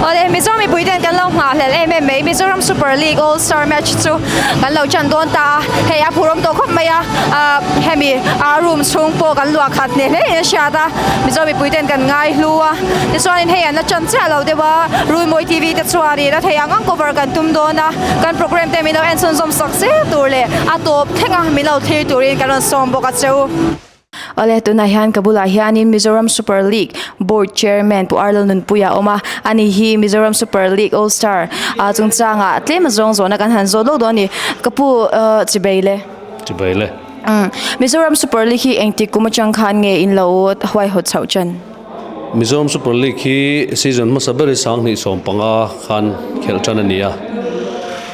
Awle Mizo mipui ten kan lo nghahhlelh em em mai Mizoram Super League All Star match chu kan lo chan dawn ta a, hei a phurawm tawh khawp mai a, ah hemi ah room chhung pawh kan luah khat hneh hle in a hriat a, Mizo mipui ten kan ngai hlu a, tichuanin hei an la chan chiah lo deuh a, Ruimawi TV te chuanin a theih ang ang cover kan tum dawn a, kan program te min lo en chhunzawm sak zel tur leh a tawp thleng a min lo thlir turin kan rawn sawm bawk a cheu. Awle tunah hian ka bulah hianin Mizoram Super League Board Chairman Pu Arlo Nunpuia a awm a, ani hi Mizoram Super League All Star ah chungchangah tlem a zawng zawhna kan han zawt lawk dawn a ni. Ka pu chibei le. Chibei le. Umm Mizoram Super League hi engtik kum atang khan nge in lo huaihawt chhoh chan? Mizoram Super League hi season hmasa ber hi 2015 khan khelh tan a ni a,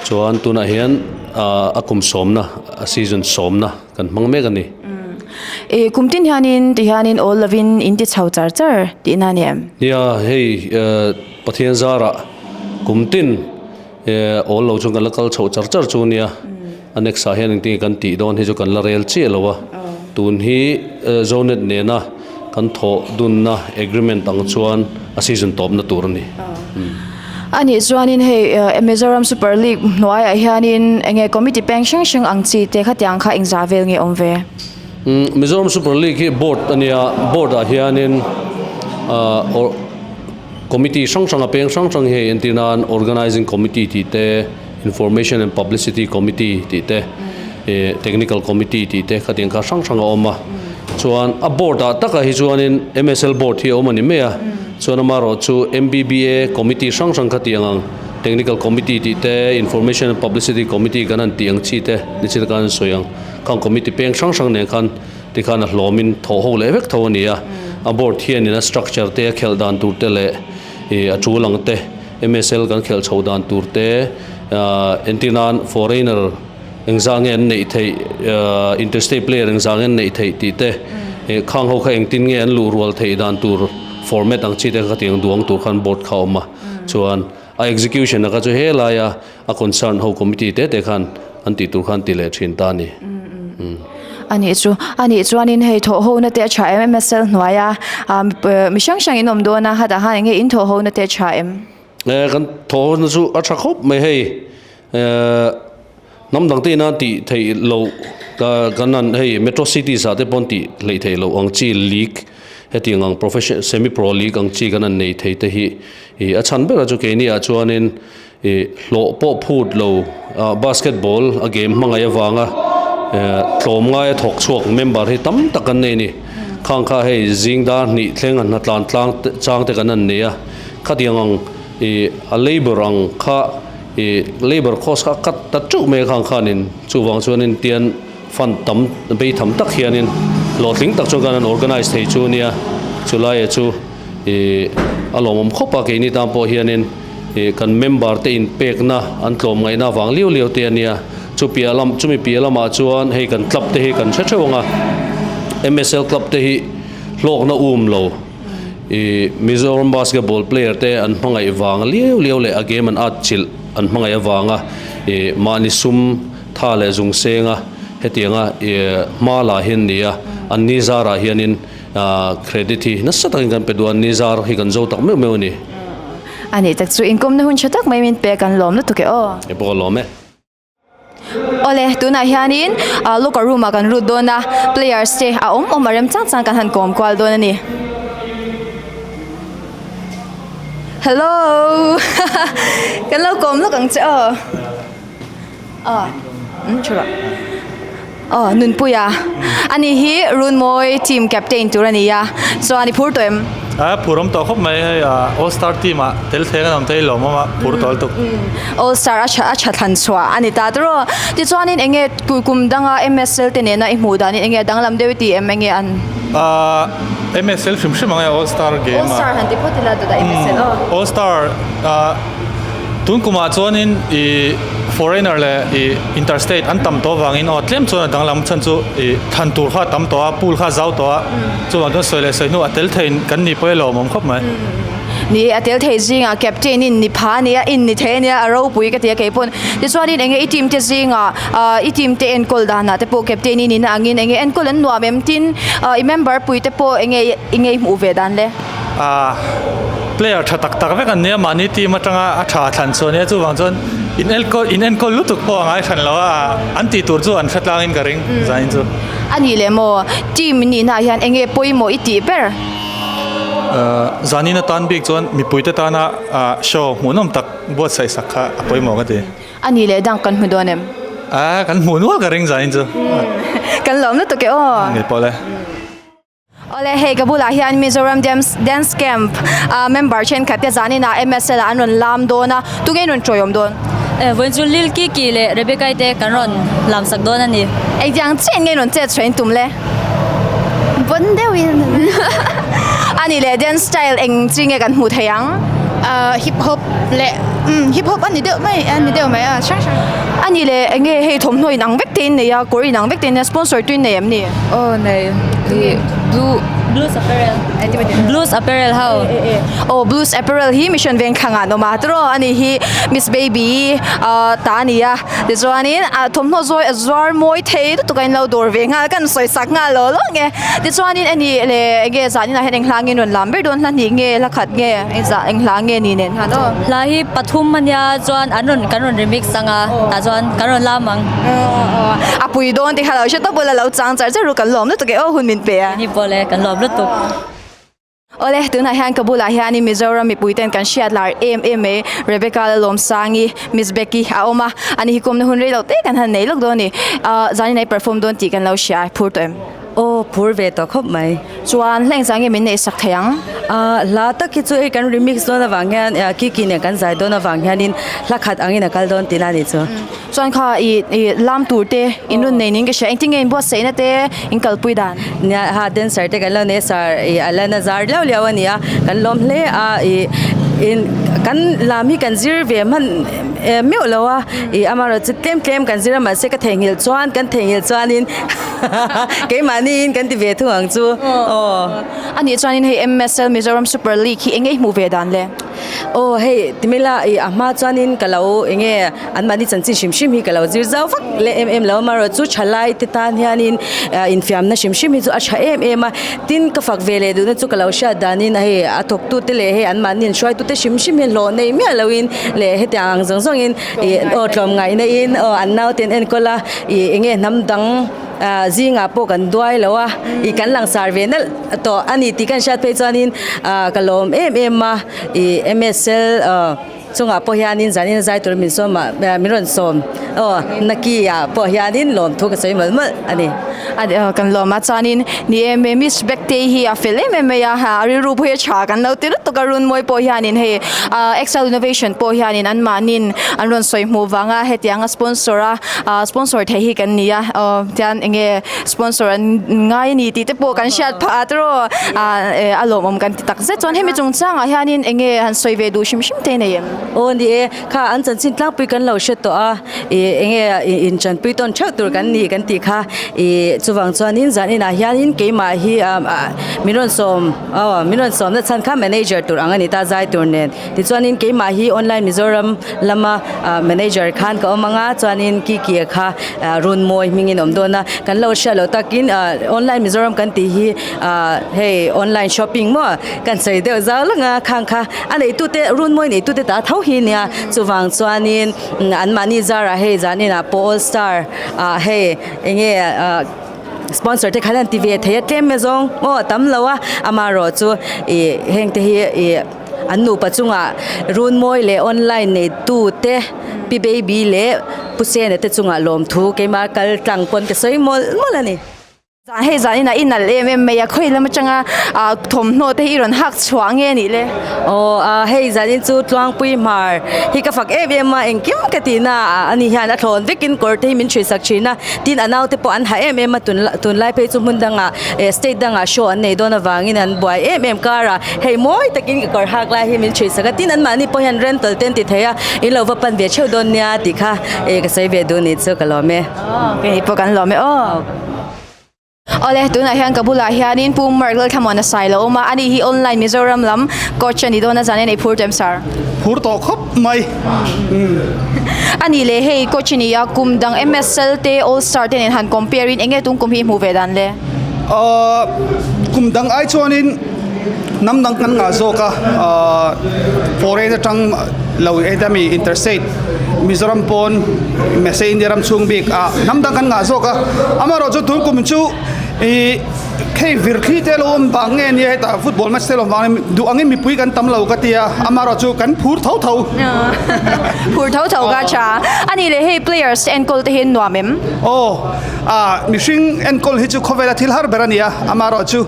chuan tunah hian a kum sawmna a season sawmna kan hmang mek a ni. I kum tin hianin ti hianin awl lovin in ti chho char char tihna a ni em? Nia, hei Pathian zarah kum tin awl lo chuan kan la kal chho char char chu nia. A next ah hian engtin nge kan tih dawn hi chu kan la rel chiah lo a. Tun hi Zonet nena kan thawh dunna agreement ang chuan a season tawpna tur a ni. A nih chuanin hei Mizoram Super League hnuaiah hianin enge committee peng hrang hrang ang chi te khatiang kha engzah vel nge awm ve? Mizoram Super League hi board a nia, board ah hianin committee hrang hrang a peng hrang hrang hi hei entir nan Organizing Committee tih te, Information and Publicity Committee tih te, Technical Committee tih te khatiang kha hrang hrang a awm a. Chuan a board ah takah hi chuanin MSL board hi a awm a ni mai a. Chuan amaherawh chu MBBA committee hrang hrang kha tih ang ang, Technical Committee tih te, Information and Publicity Committee kan han tih ang chi te nichin khan an sawi ang. Khang committee peng hrang hrang nen khan tikhan a hlawmin thawh ho leh vek tho a ni a. A board hianin a structure te, a khelh dan tur te leh ih a tul ang te, MSL kan khelh chho dan tur te, entir nan foreigner engzah nge an neih theih, interstate player engzah nge an neih theih tih te, khang ho kha engtin nge an luh rual theih dan tur format ang chi te kha tiang duang tur khan board kha a awm a, chuan a execution a kha chu helaia a concern ho committee te te khan an tih tur khan ti leh thin ta a ni. A nih chu, a nih chuanin hei thawh ho na te a tha em MSL hnuaia mi hrang hrang in awm dawn a, hatah khan enge in thawh ho na te a tha em? Kan thawh ho na chu a tha khawp mai hei. Hnam dang te ina tih theih loh kan han hei metro cities ah te pawn tih hleih theih loh ang chi league hetiang ang professional semi pro league ang chi kan han nei thei te hi ih a chhan berah chu keini ah chuanin ih hlawh pawh phut lo ah basketball a game hmangaih avanga tlawm ngaia thawk chhuak member hi tam tak kan nei a ni khang kha hei zing dar hnih thleng an hna tlan tlang chang te kan han nei a khatiang ang ih a labour ang kha. Ih labour cost kha a cut ta teuh mai a khang khanin chuvang chuanin tian fund tam bei tham tak hianin hlawhtling tak chuan khan an organize thei chu ania chulai ah chu ih a lawmawm khawp a keini tan pawh hianin ih kan member te inpekna an tlawm ngaihna avang liau liau te ania chu piah lam chumi piah lamah chuan hei kan club te hi kan hre theuh ang a M_S_L club te hi hlawkna um lo. Ih Mizoram basketball player te an hmangaih vang liau liau leh a game an at chilh an hmangaih avanga ih mahni sum tha leh zung senga hetianga ih hma lah hian ni a an ni zarah hianin ah credit hi nasa takin kan pe duh a an ni zar hi kan zo tak meuh meuh a ni. A nih tak chu inkawmna hun tha tak mai min pek an lawm lutuk e aw. E pawh ka lawm e. Awle tunah hianin ah locker room ah kan lut dawn a players te a awm awm a rem chang chang kan han kawm kual dawn a ni. Hello kan lo kawm lawk ang che aw aw um tha rawh aw Nunpuia ani hi Runmawi team captain tur a ni a chuan i phur tawh em? A phur awm tawh khawp mai hei all star team ah tel thleng an awm thei lawm awm a phur tawh lutuk. All star a tha a tha thlan chhuah a ni ta tawh tichuanin enge kum danga MSL te nena i hmuh danin enge danglam deuh i ti em enge an? MSL hrim hrim ang e all star game a. All star han ti phawt ila dawtah MSL aw. All star tun kumah chuanin i foreigner leh i interstate an tam tawh avangin aw tlem chuan a danglam chhan chu i thlan tur kha a tam tawh a pool kha a zau tawh a. Chuvang chuan sawi leh sawi hnu a tel thei kan nih pawh hi lawmawm khawp mai. Ni e, a tel thei zingah captain in ni pha a nia, in ni thei a nia, a ropui ka ti a kei pawn. Tichuanin enge i team te zingah i team te enkawl danah te pawh captain in in angin enge enkawl an nuam em tin i member pui te pawh enge i ngei hmuh ve dan le? Player tha tak tak vek an nia, mahni team atanga a tha thlan chhuah ania, chuvang chuan in enkawl in enkawl lutuk pawh a ngai hran lo a, an tih tur chu an hre tlangin ka ring zanin chu. A nih leh maw, team in nihna ah hian enge pawimawh i tih ber? Zanin atan bik chuan mipuite tana show hmuhnawm tak buatsaih sak kha a pawimawh ka ti. A nih leh dang kan hmu dawn em? A, kan hmuh nual ka ring zanin chu. Kan lawm lutuk e aw. Ngei pawh le. Awle hei ka bulah hian Mizoram Dance Camp a member thenkhat te zanin ah MSL ah an rawn lam dawn a, tunge in rawn tawiawm dawn? E vawiin chu Lil Kiki leh Rebecca-i te kan rawn lam sak dawn a ni. Engtiang chiah in nge in rawn chet chhuah in tum le? Vawn deuhin. A nih leh dance style eng chi nge kan hmuh theih ang? Hip hop leh umm hip hop a ni deuh mai a ni deuh mai a hrang hrang. A nih leh eng nge hei thawmhnaw in ang vek te in nei a kawr in ang vek te in nei a sponsor tu in nei em ni? Aw nei ih blue Blues apparel Blues apparel ho. Aw Blues apparel hi mission veng thlang ah an awm a tiraw a nih hi Miss Baby ta a ni a. Tichuanin ah thawmhnaw zawi a zuar mawi thei lutuk a inlo dawr ve nghal kan sawi sak nghal lo lo nge tichuanin a nih leh enge zanin ah hian eng hla nge rawn lam ber dawn hla hnih nge hla khat nge eng zah eng hla nge ni nen khan aw. Hla hi pathum ania chuan an rawn kan rawn remix anga tah chuan kan rawn lam ang. A pui dawn te kha lo hre tawp ula lo chang char char ru kan lawm lutuk e aw hun min pe a. Ni pawh le kan lawm lutuk. Awle, tunah hian ka bulah hianin Mizoram mipuiten kan hriat lar em em mai Rebecca Lalawmsangi, Miss Becky a awm a, ani hi kawmna hun rei lo te kan han nei lawk dawn a ni. Ahh zanin a i perform dawn tih kan lo hria a, phur tawh em? Aw, phur ve tawh khawp mai. Chuan hla engzah nge min neih sak thei ang? Ahh hla tak hi chu hei kan remix dawn avang hian Kiki nen kan zai dawn avang hianin hla khat angin a kal dawn tihna a nih chu. Chuan kha i i lam tur te in rawn nei niin ka hria engtin nge in buatsaihna te in kalpui dan? Nia ha dancer te kan lo nei a sir i a la na zar liau liau a ni a kan lawm hle a i in kan lam hi kan zir ve hman meuh lo a i amaherawhchu tlem tlem kan zir a mahse ka theihnghilh chuan kan theihnghilh chuanin keimahni in kan ti ve thung ang chu aw. A nih chuanin hei MSL Mizoram Super League hi eng nge i hmuh ve dan le? Aw hei timela i a hma chuanin ka lo eng nge anmahni chanchin hrim hrim hi ka lo zir zau vak leh em em lo amaherawh chu thalai te tan hianin infiamna hrim hrim hi chu a tha em em a tin ka fak ve leh duhna chu ka lo hriat danin hei a thawktu te leh hei anmahni an hruaitu te hrim hrim hi hlawh nei miah loin leh hetiang ang zawng zawngin ih aw tlawmngaihna in aw an naute an enkawl a ih eng nge hnam dang. Ah zingah pawh kan duai lo a, ih kan langsar ve nalh tawh a ni tih kan hriat phei chuanin ah ka lawm em em a, ih MSL ah chungah pawh hianin zanin zai tur min sawm ah min rawn sawm aw naki ah pawh hianin lawmthu ka sawi mawlh mawlh a ni. A kan lawm a chuanin ni em em Miss Bektei hi a fel em em mai a, a rilru pawh hi a tha kan lo ti lutuk a runmawi pawh hianin hei ah Excel Innovation pawh hianin anmahnin an rawn sawi hmuh vanga hetianga sponsor a ah sponsor thei hi kan ni a aw tian eng nge sponsor an ngai a ni tih te pawh kan hriat phah a tiraw ah eh a lawmawm kan ti tak zet chuan hemi chungchangah hianin eng nge han sawi ve duh hrim hrim te nei em? Aw ni e, kha an chanchin tlangpui kan lo hre tawh a ih eng nge inchanpui tawn theuh tur kan ni kan tih kha ih chuvang chuanin zan inah hianin keimah hi ah min rawn sawm aw min rawn sawmna chhan kha manager tur ang a ni ta zai tur nen. Tichuanin keimah hi Online Mizoram lama manager khan ka awm anga chuanin Kiki-a kha Runmawi hmingin awm dawn a, kan lo hriat loh takin Online Mizoram kan tih hi hei online shopping maw kan sawi deuh zau lang a, khang kha a neitute Runmawi neitute ta tho hi nia chuvang chuanin anmahni zarah hei zaninah pawh All Star ah hei enge sponsor te khan an ti ve thei a tlem zawng aw a tam lo a amaherawh chu ih heng te hi ih. An nupa chungah Runmawi leh online neitute Pi Baby leh Pu Sena te chungah lawmthu keimah kal tlang pawn ka sawi mawlh mawlh a ni. Zan hei zan inah i nalh em em mai a, khawi lam atanga thawmhnaw te hi i rawn hak chhuah nge nih le? Aw hei zanin chu Tluangpui Hmar hi ka fak em em a, engkim ka tihna a ni hian a thlawn vekin kawr te hi min hruisak thin a, tin a naute pawh an ha em em a, tunlai phei chu hmun dangah state dangah show an nei dawn avangin an buai em em kar a. Hei mawi takin ka kawr hak lai hi min chhui sak a, tin anmahni pawh hian rental te an ti thei a, in lo va pan ve theuh dawn nia tih kha e ka sawi ve duh ni chu ka lawm e. Kei pawh kan lawm e aw. Awle tunah hian ka bulah hianin Pu Mark Lalthlamuana sai lo awm a, ani hi online Mizoram lam coach a ni dawn a zan in ei phur tawh em sir? Phur tawh khawp mai. Ani leh hei coach a ni a, kum dang MSL te All Star te nen han compare in enge tung kum hi i hmuh ve dan le? Kum dang ai chuanin. Hnam dang kan ngah zawk a, ahh foreign atang lo hetami interstate Mizoram pawn mahse India ram chhung bik ah hnam dang kan ngah zawk a, amaherawhchu tun kum chu ih hei vir thli te lo awm vang nge nia hetah football match te lo awm vang in duh angin mipui kan tam lo ka tia, amaherawhchu kan phur tho tho. Phur tho tho ka tha. A nih leh hei players te enkawl te hi an nuam em? Aw, ah mihring enkawl hi chu khawvela thil har ber a ni a, amaherawhchu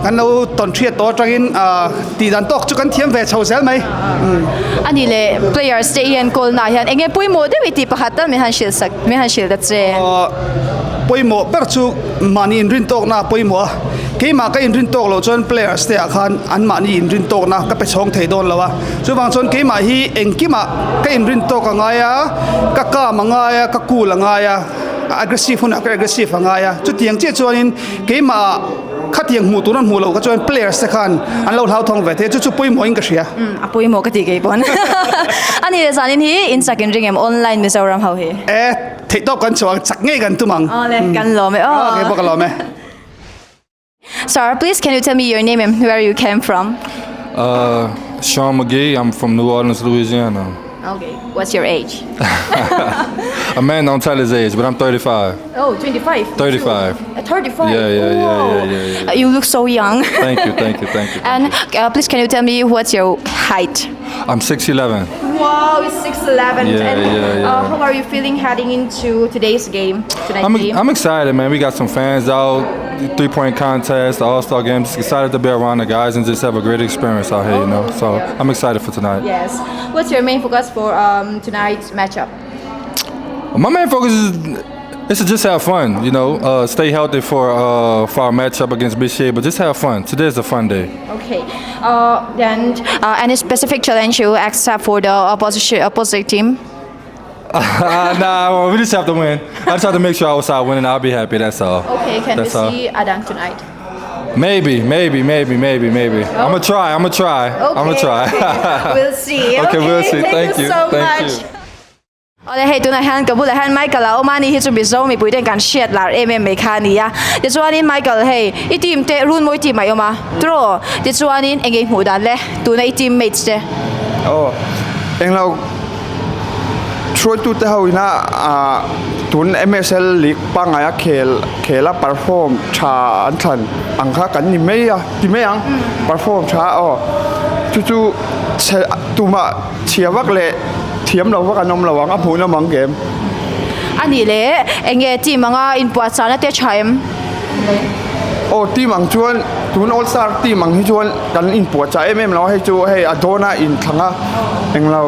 Kan lo tawn hriat tawh atangin tih dan tawk chu kan thiam ve chho zel mai. A nih leh players te i enkawl naah hian enge pawimawh deuh i tih pakhat tal min han hrilh sak min han hrilh ta che. Pawimawh ber chu mahni inrin tawkna a pawimawh a, keimah ka inrin tawk loh chuan players te ah khan an mahni inrin tawkna ka pe chhawng thei dawn lo a, chuvang chuan keimah hi engkimah ka inrin tawk a ngai a, ka calm a ngai a, ka cool a ngai a, aggressive hunah ka aggressive a ngai a, chutiang chiah chuanin Keimah khatiang hmuh tur an hmuh loh kha chuan players te khan an lo hlauthawng ve thei a, chu chu pawimawhin ka hria. A pawimawh ka ti kei pawn. A ni leh zanin hi in chak in ring em online Mizoram ho hi? E, theihtawp kan chhuah ang, chak ngei kan tum ang. Awle, kan lawm e aw. Kei pawh ka lawm e. Sir, please can you tell me your name and where you came from? Uh, Sean McGee, I'm from New Orleans, Louisiana. Okay, what's your age? A man don't tell his age, but I'm 35. Oh, 25. 35. 35. Yeah, yeah, yeah, yeah, yeah, yeah. You look so young. Thank you, thank you, thank you. And uh, please, can you tell me what's your height? I'm 6'11. Wow, it's 6'11. Yeah, and yeah, yeah. Uh, how are you feeling heading into today's game? Tonight's I'm, game? I'm excited, man. We got some fans out, three point contest, the All Star game. Just excited to be around the guys and just have a great experience out here, you know. So I'm excited for tonight. Yes. What's your main focus for um, tonight's matchup? My main focus is is to just have fun, you know, uh, stay healthy for uh, for our matchup against BCA, but just have fun. Today is a fun day. Okay. Uh, then uh, any specific challenge you accept for the opposition opposite team? nah, well, we just have to win. I just have to make sure I was out winning. I'll be happy. That's all. Okay. Can That's we all. see Adang tonight? Maybe, maybe, maybe, maybe, maybe. I'm gonna try. I'm gonna try. Okay. I'm gonna try. okay. We'll see. Okay, we'll see. Thank, Thank you you. so Thank much. you. Awle hei tunah hian ka bulah hian Michael a awm a ni hi chu Mizo mipui ten kan hriat lar em em mai kha a ni a tichuanin Michael hei i team te runmawi team a i awm a tiraw tichuanin eng nge i hmuh dan le tuna i team mates te. Aw englo hruaitu te ho ina ah tun M_S_L league pangngai a khel khel a perform tha an thlan ang kha kan ni mai a ti mai ang perform tha aw chu chu chhe tumah Chhia vak leh thiam lo vak an awm lo ang, a hmuhnawm ang game. A nih leh eng nge team anga inpuahchahna te tha em? Aw team ang chuan tun all star team ang hi chuan kan inpuahchah em em lo a, hei chu hei a dawna inthlang a englo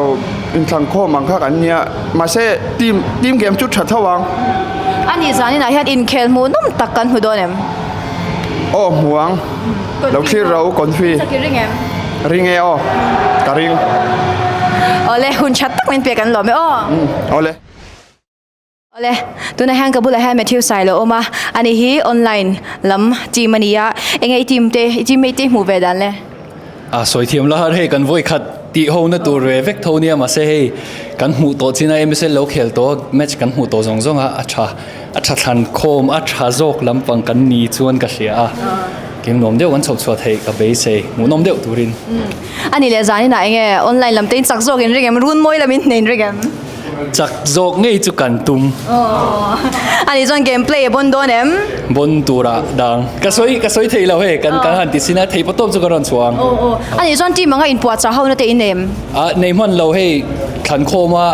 inthlang khawm ang kha kan nia mahse team team game chu tha tho ang. A nih zaninah hian inkhel hmuhnawm tak kan hmu dawn em? Aw hmu ang. Lo thlir ro confi. Ring em? Ring e aw. Ka ring. Awle hun tha tak min pek an lawm e aw. Awle. Awle tunah hian ka bulah hian Matthew Sai lo awm a, ani hi online lam team a ni a, enge i team te i teammate te hmuh ve dan le? A sawi thiam la har hei kan vawi khat tih ho na tur ve vek tho nia mahse hei kan hmuh tawh chin a MSL lo khel tawh match kan hmuh tawh zawng zawng a a tha a tha thlan khawm a tha zawk lampang kan ni chuan ka hria a game nuam deuh kan chhoh chhuah theih ka beisei hmuhnawm deuh turin. A ni leh zanin ah enge online lam te in chak zawk in ring em run mawi lam in hne in ring em? Chak zawk ngei chu kan tum. A nih chuan game play a bawn dawn em? Bawn turah dang. Ka sawi ka sawi thei lo hei kan kan han ti sin a thei pawh tawp chu ka rawn chhuah ang. Aw aw. A nih chuan team anga inpuahchah ho na te in em? A nei hman lo hei thlan khawm a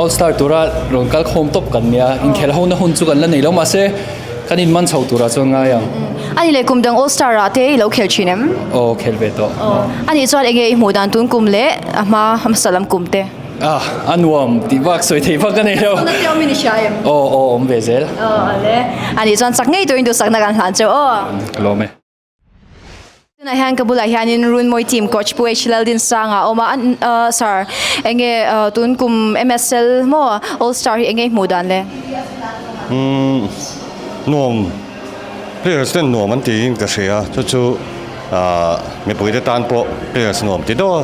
all star tura rawn kal khawm tawp kan nia inkhel ho na hun chu kan la nei lo mahse kan in man chho turah chuan ngai ang. A nih leh kum dang all star ah te i lo khel thin em? Aw khel ve tawh. A nih chuan enge i hmuh dan tun kum leh a hma hmasa lam kum te? Ah, a nuam tih bak sawi theih vak a nei lo. Chhungna te awmin i hria em? Aw, aw, awm ve zel. Aw, ale. A nih chuan chak ngei turin duhsakna kan hlan cheu aw. Ka lawm e. Tunah hian ka bulah hianin Runmawi team coach Pu H Laldinsanga a awm a. An, sir, enge tun kum MSL maw All Star hi enge i hmuh dan le? Umm, nuam, players ten nuam an tiin ka hria. Chu chu mipuite tan pawh players nuam ti deuh a.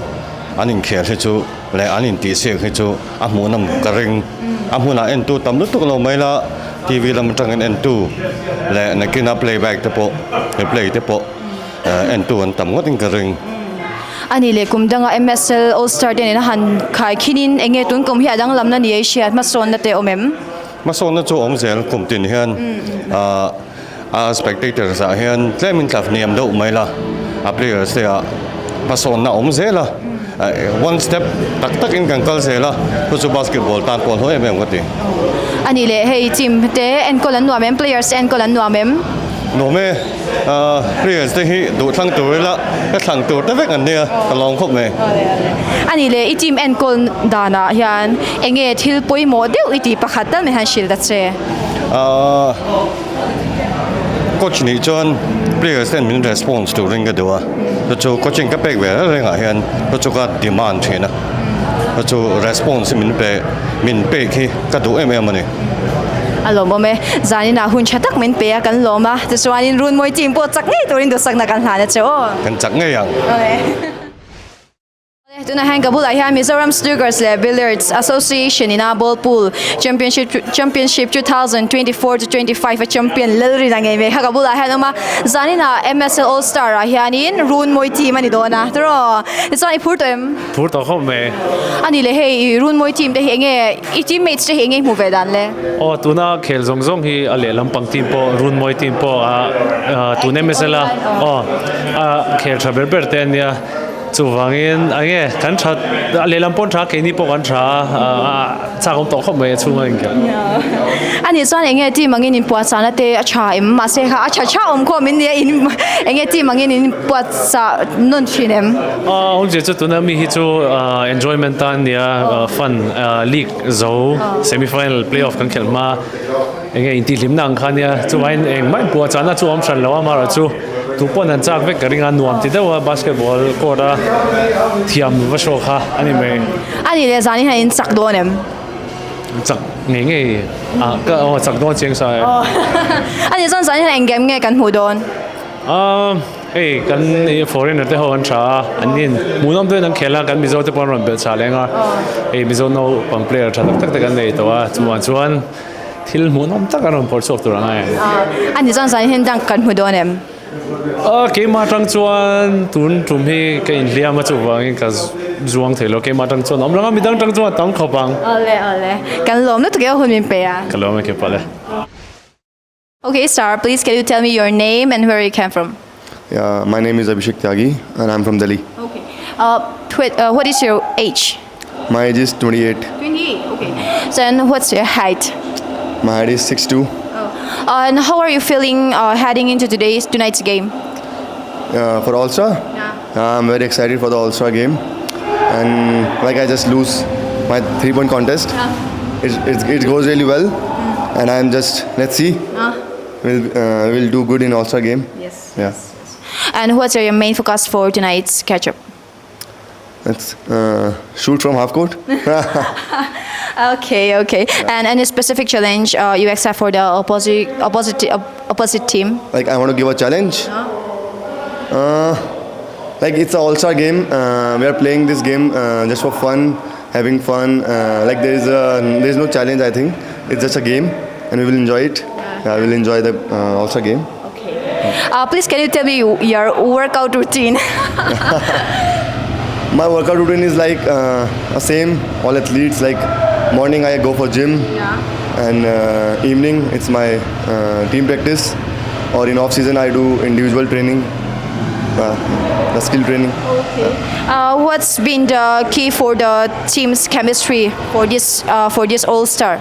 An inkhel hi chu leh an intihsiak hi chu a hmuhnawm ka ring. A hmunah entu tam lutuk lo mai la, TV lam atangin entu leh nakina playback te pawh, replay te pawh Entu an tam ngawtin ka ring. A nih leh kum danga MSL All Star te nena han khai khinin eng nge tun kum hi a danglamna ni ei hriat hmasawnna te awm em? Hmasawnna chu awm zel kum tin hian a spectators ah hian tlemin tla hniam deuh mai la, a players te ah hmasawnna awm zel a, one step tak tak in kan kal zel a, chu chu basketball tan pawh a hlawh em em ka ti. A nih leh hei team te enkawl an nuam em? Players te enkawl an nuam em? Nuam e. Players te hi duh thlang tur ila ka thlang tur te vek an nia ka lawm khawp mai. A nih leh i team enkawl danah hian eng nge thil pawimawh deuh i tih pakhat tal mai han hrilh ta che. Coach nih chuan players ten min response turin ka duh a, chu chu coaching ka pek ve reng rengah hian chu chu ka demand thin a, chu chu response hi min pe min pek hi ka duh em em a ni. A lawmawm e, zaninah hun tha tak min pe a kan lawm a, tichuanin Runmawi team pawh chak ngei turin duhsakna kan hlan a che aw. Kan chak ngei ang. Tunah hian ka bulah hian Mizoram Snooker leh Billiards Association ina Ball Pool Championship Championship 2024 to 25 a champion Lalrina ngei mai kha ka bulah hian awm a, zaninah MSL All Star ah hianin Runmawi team a ni dawn a, tiraw? Tichuan i phur tawh em? Phur tawh khawp mai. A ni le hei i Runmawi team te hi enge i teammates te hi enge i hmuh ve dan le? Aw tuna khel zawng zawng hi a lehlam pang team pawh Runmawi team pawh a tun MSL a aw a khel tha ber ber te ania. Chuvangin a nge kan tha a lehlam pawn tha keini pawh kan tha a chak awm tawh khawp mai a chhunga inkhel. A nih chuan enge team angin in puahchahna te a tha em? Mahse kha a tha tha awm khawm in nia in enge team angin in puahchah nawn thin em? A awmzia chu tuna mi hi chu enjoyment tan nia fun league zo semi final play off kan khelh hma Enge intihhlimna ang kha nia, chuvangin engmah inpuahchahna chu a awm hran lo a, amaherawhchu tu pawn an chak vek ka ring a, nuam ti deuh a basketball court a thiam va show kha a ni mai. A nih leh zan hian in chak dawn em? Chak ngei ngei a, ka aw chak dawn chiang sa e. A nih chuan zan hian eng game nge kan hmuh dawn? Aaa hei kan foreigner te ho an tha a, an in hmuhnawm deuhin an khel a, kan Mizo te pawh an rawn belh chah leng a, hei Mizo naupang player tha tak tak te kan nei tawh a, chuvang chuan Thil hmuhnawm tak an rawn phawrh chhuak tur ang e. A ni chuan zan hian dunk kan hmu dawn em? A keimah atang chuan tun tum hi ka inhliam a chuvangin ka zuang thei lo keimah atang chuan awm lo ang a midang atang chuan a tam khawp ang. Awle awle kan lawm lutuk e a hun min pe a. Ka lawm e keipawh le. Okay sir, please can you tell me your name and where you came from? Yeah, my name is Abhishek Tyagi and I'm from Delhi. Okay. Uh, uh, what is your age? My age is 28. 28, okay. So, and what's your height? My height is 6'2". Oh. Uh, and how are you feeling uh, heading into today's tonight's game? Uh, for All Star? Yeah. Uh, I'm very excited for the All Star game. And like I just lose my three-point contest. Yeah. It, it, it goes really well. And I'm just, let's see. Uh. We'll, uh, we'll do good in All Star game. Yes. Yeah. Yes, yes. And what's your main focus for tonight's catch-up? Let's uh, shoot from half court. okay, okay. Yeah. And any specific challenge uh, you accept for the opposite opposite opposite team? Like I want to give a challenge. Yeah. Uh, like it's an all-star game. Uh, we are playing this game uh, just for fun, having fun. Uh, like there is a there is no challenge. I think it's just a game, and we will enjoy it. Yeah, we will enjoy the uh, all-star game. Okay. Uh, please, can you tell me your workout routine? My workout routine is like uh, the same all athletes. Like morning I go for gym, yeah. and uh, evening it's my uh, team practice. Or in off season I do individual training, uh, the skill training. Okay. Uh, what's been the key for the team's chemistry for this uh, for this All Star?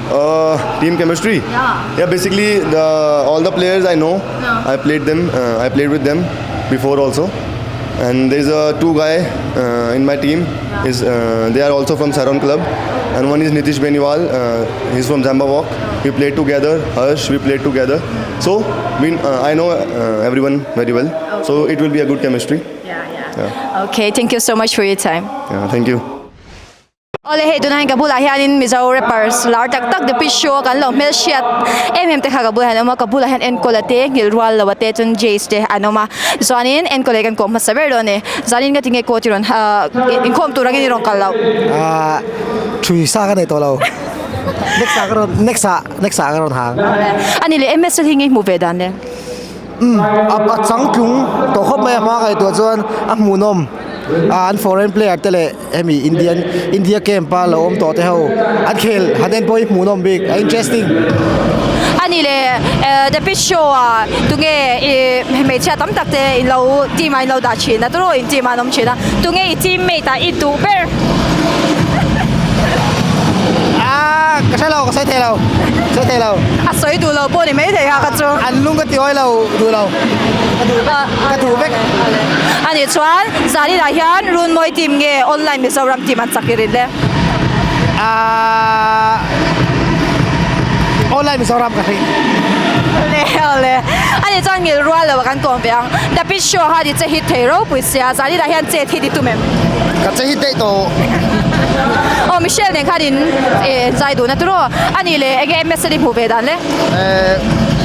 Uh, team chemistry. Yeah. Yeah. Basically, the all the players I know, Yeah. I played them. Uh, I played with them before also, and there's a two guy uh, in my team. Is uh, they are also from Saron Club, and one is Nitish Beniwal. Uh, he's from Zamba Walk. We played together. Harsh, we played together. So we, uh, I know uh, everyone very well. So it will be a good chemistry. Yeah, yeah. Yeah. Okay, thank you so much for your time. Yeah. Thank you. Awle hei tunah hian ka bulah hianin Mizo rappers lar tak tak The Pitch Show a kan lo hmelhriat em em te kha ka bulah hian an awm a, ka bulah hian Enkawla te, Nghilh Rual Lo a te chuan Jace te an awm a, chuanin Enkawla hi kan kawm hmasa ber dawn a ni. Zanin ka tinge coach i rawn ahh inkhawm tur angin i rawn kal loh. Ahh thui sa ka nei tawh lo. Next ah ka rawn next ah next ah ka rawn hang. Awle ani leh MSL hi nge i hmuh ve dan le? Umm a changtlung tawh khawp mai a hma ngaihtuah chuan a hmuhnawm a an foreign player te leh hemi Indian India camp a lo awm tawh te ho an khel han en pawh hi hmuhnawm bik a interesting. Ani leh eh the pitch show ah tunge ih hmeichhia tam tak te in lo team ah in lo dah thin a turaw in team ah an awm thin a tunge i team mate ah i duh ber. Aaa ka hre lo ka sawi thei lo sawi thei lo. A sawi duh lo pawh ni mai thei kha ka chu. An lung ka ti awi lo duh lo ka duh vek ka duh vek. Ani chuan Zaninah hian Runmawi team nge online Mizoram team an chak i rin le? Aaa online Mizoram ka hring. Awle awle ani chuan ngil rual lo a kan kawm ve ang. The Pitch Show kha ni che hit thei ropui sia Zaninah hian chet hit i tum em? Ka che hit daih tawh. Aw Michelle nen khan in zai duhna tur aw. Ani leh enge MSL i hmuh ve dan le? Eh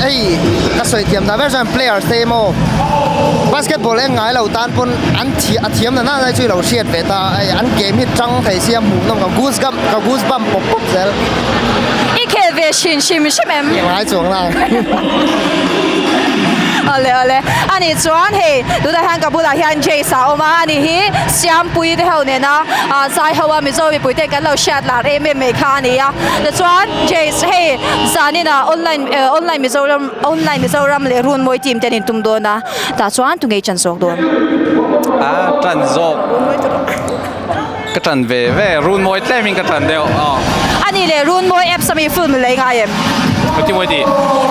hei ka sawi thiam dan ber chuan players te emaw basketball en ngai lo tan pawn an thi a thiam na na chu i lo hriat ve ta a hei an game hi tang thei sia hmuh nawm ka goose gump ka goose bump pawp pawp zel. I khel ve hrin hrim hrim em? Ngai chuang la. Awle awle ani chuan hei tunah hian ka bulah hian Jace a awm a ani hi Siampui te ho nena zai ho a Mizo mipui te kan lo hriat lar em em mai kha a ni a tichuan Jace hei zanin ah online online Mizoram online Mizoram leh Runmawi team te an intum dawn a tah chuan tunge i chan zawk dawn? A tan zawk ka tan ve ve Runmawi tlem in ka tan deuh aw. Ani leh Runmawi apps ami film lei ngai em? Engtin mawi tih?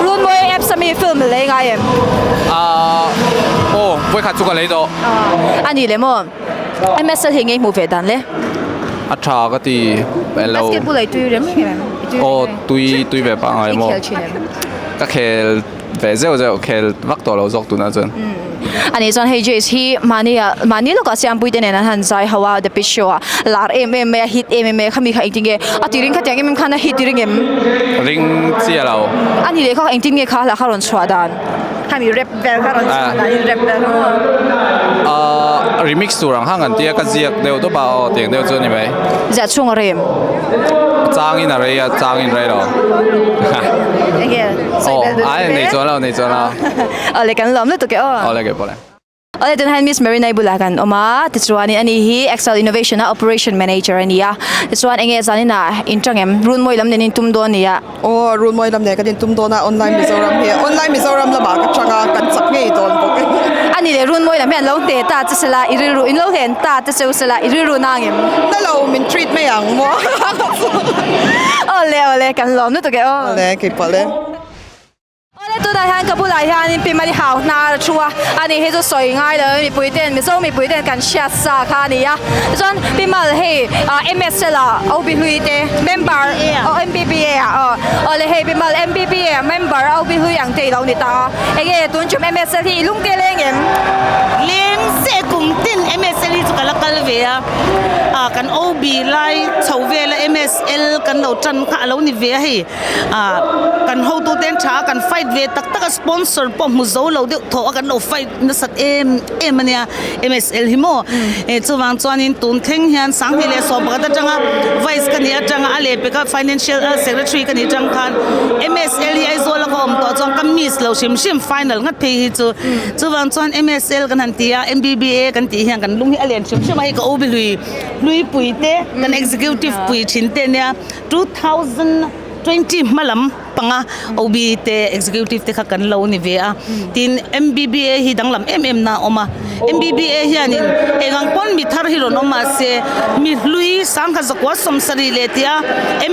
Runmawi apps ami film lei ngai em? Aaa aw vawikhat chu ka lei tawh. A ni le maw? MSL hi ngei hmuh ve dan le? A tha ka ti elo. Basketball ei tui rem rem em? Aw tui tui ve pangai maw? I khel thin em? Ka khel ve zeuh zeuh khel vak tawh lo zawk tunah chuan. A nih chuan hei Jace hi mahni ah mahni lawkah Siampui te nen an han zai ho a The Pitch Show ah lar em em mai a hit em em mai a khami kha engtin nge a ti ring khatiang em em khan a hit ring em? Ring chiah lo. A nih leh kha engtin nge kha hla kha rawn chhuah dan? Khami rap vel kha rawn chhuah dan in rap vel kha maw? Ahh remix tur ang hang an tia ka ziak deuh tawp a aw tiang deuh chu a ni mai. Ziah chhung a rem. Chang in a rei a chang in rei lo. Enge sawi bel duh Aw nei chuan lo nei chuan lo. Awle kan lawm lutuk e aw. Awle ke pawh le. Awle tunah hian Miss Marina i bulah kan awm a tichuanin ani hi Excel Innovation a Operation Manager a ni a tichuan enge zaninah in tang em Runmawi lam nen in tum dawn a ni a. Aw Runmawi lam nen kan intum dawn a Online Mizoram hi Online Mizoram lamah ka tang a kan chak ngei dawn bawk e. A ni leh Runmawi lam hian lo hle ta che sela i rilru in lo hlen ta che cheu sela i rilru nang em? Na lo min treat mai ang maw. Awle awle kan lawm lutuk e aw. Awle keipawh le. Awle tunah hian ka bulah hianin Pi Mali hau hnar a thu a, ani hi chu sawi ngai lo mipui ten Mizo mipui ten kan hriat sa kha a ni a, tichuan Pi Mal hei MSL ah OB hlui te member aw MBBA ah aw awle hei Pi Mal MBBA ah member OB hlui ang te i lo ni ta a, enge tun chum MSL hi i lung te leng em? Leng se kum tin MSL hi chu ka la kal ve a, kan OB lai chho vela MSL kan lo tan kha a lo ni ve a hei. Ah kan hotu te an tha a kan fight ve tak tak a sponsor pawh hmu zo lo deuh thawh a kan lo fight nasat em em a nia M_S_L hi maw eh chuvang chuanin tun thleng hian sanghnih leh sawm pakhat atanga vice ka nih atanga a leh peka financial secretary ka nih atang khan M_S_L hi Aizawl a ka awm tawh chuan ka miss lo hrim hrim final ngat phei hi chu chuvang chuan M_S_L kan han ti a M_B_B_A kan tih hian kan lung hi a len hrim hrim a hei ka U Bihlui Hluipui te kan executive pui thin te ania. 2020 hma lam panga OB te executive te kha kan lo ni ve a tin MBBA hi danglam em em na a awm a MBBA hianin eng ang pawn mi thar hi rawn awm mahse mi hlui sangha zakua sawmsarih leh tia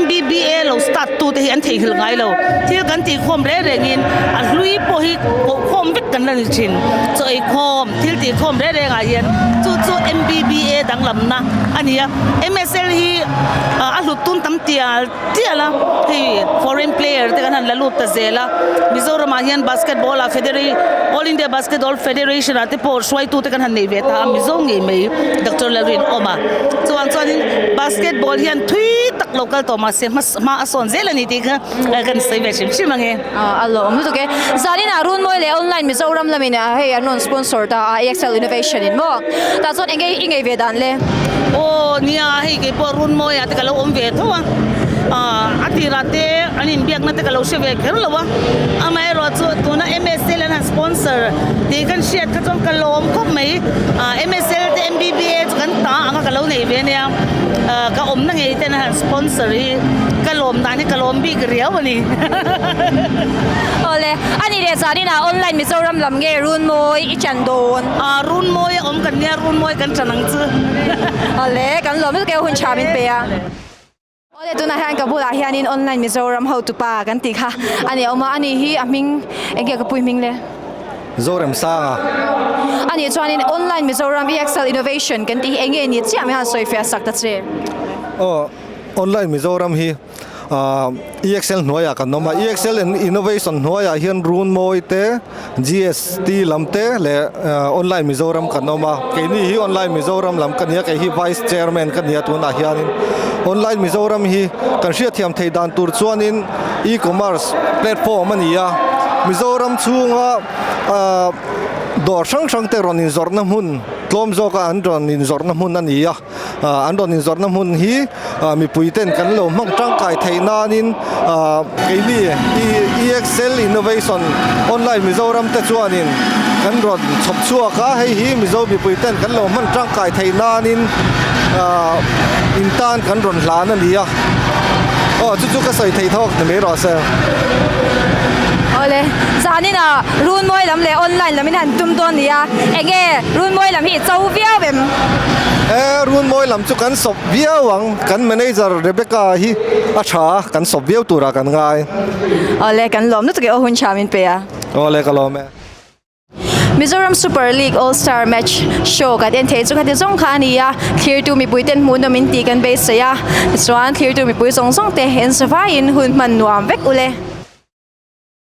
MBBA lo start tu te hi an theihnghilh ngai lo thil kan tih khawm reng rengin a hlui pawh hi koh khawm vek kan la ni thin chaw ei khawm thil tih khawm reng rengah hian chu chu MBBA danglam na a ni a MSL hi a hlut tun tam tial tial a hei foreign player te kan han la lut ta zel a Mizoram ah hian basketball ah federa all India basketball federation ah te pawh hruaitu te kan han nei ve ta a Mizo ngei mai Doctor Lalrinawma chuan chuanin basketball hian thui tak lo kal tawh mahse hma a sawn zel a ni tih kha kan sawi ve hrim hrim ang e. A lawm lutuk e. Zaninah Runmawi leh Online Mizoram lamin hei an rawn sponsor ta a AXL Innovation in maw? Tah chuan eng nge i ngei ve dan le? Aw nia hei keipawh Runmawi ah te ka lo awm ve tho a. A tirah te an inbiakna te ka lo hre ve kher lo a, amaherawhchu tuna MSL an han sponsor tih kan hriat kha chuan ka lawm khawp mai. MSL te MBBA chu kan ta ang a ka lo nei ve ania, ka awmna ngei ten an han sponsor hi ka lawm dan hi ka lawm bik riau a ni. Awle, a ni leh zaninah online Mizoram lam nge Runmawi i chan dawn? Runmawi a awm kan nia, Runmawi kan chan ang chu. Awle, kan lawm lutuk e, hun tha min pe a. Awle tunah hian ka bulah hianin online Mizoram hotupa kan tih kha a ni awm a, ani hi a hming eng nge ka pui hming le? Zoremsanga. A nih chuanin online Mizoram EXL Innovation kan tih hi eng nge ni chiah mai han sawi fiah sak ta che. Aw online Mizoram hi EXL hnuaiah kan awm a, EXL Innovation hnuaiah hian Runmawi te, GST lam te leh Online Mizoram kan awm a, keini hi Online Mizoram lam ka ni a, kei hi Vice Chairman ka ni a tunah hianin Online Mizoram hi kan hriatthiam theih dan tur chuanin E-commerce platform a ni a, Mizoram chhunga dawr hrang hrang te rawn inzawrhna hmun tlawm zawka an rawn inzawrhna hmun a ni a. An rawn inzawrhna hmun hi mipui ten kan lo hmang tangkai theih nanin keini EXL Innovation Online Mizoram te chuanin kan rawn chhawp chhuak a, hei hi Mizo mipui ten kan lo hman tangkai theih nanin in tan kan rawn hlan a ni a. Aw chu chu ka sawi thei thawk ni mai rawh se. Awle, zanin ah Runmawi lam leh online lam in han tum dawn ni a, enge Runmawi lam hi i cho viau em? E, Runmawi lam chu kan sawp viau ang, kan manager Rebecca hi a tha a, kan sawp viau turah kan ngai. Awle, kan lawm lutuk e aw hun tha min pe a. Awle, ka lawm e. Mizoram Super League All Star Match show kan en thei chu khati zawng kha a ni a, thlirtu mipui ten hmuhnawm in tih kan beisei a, tichuan thlirtu mipui zawng zawng te en sa vaiin hun hman nuam vek ule.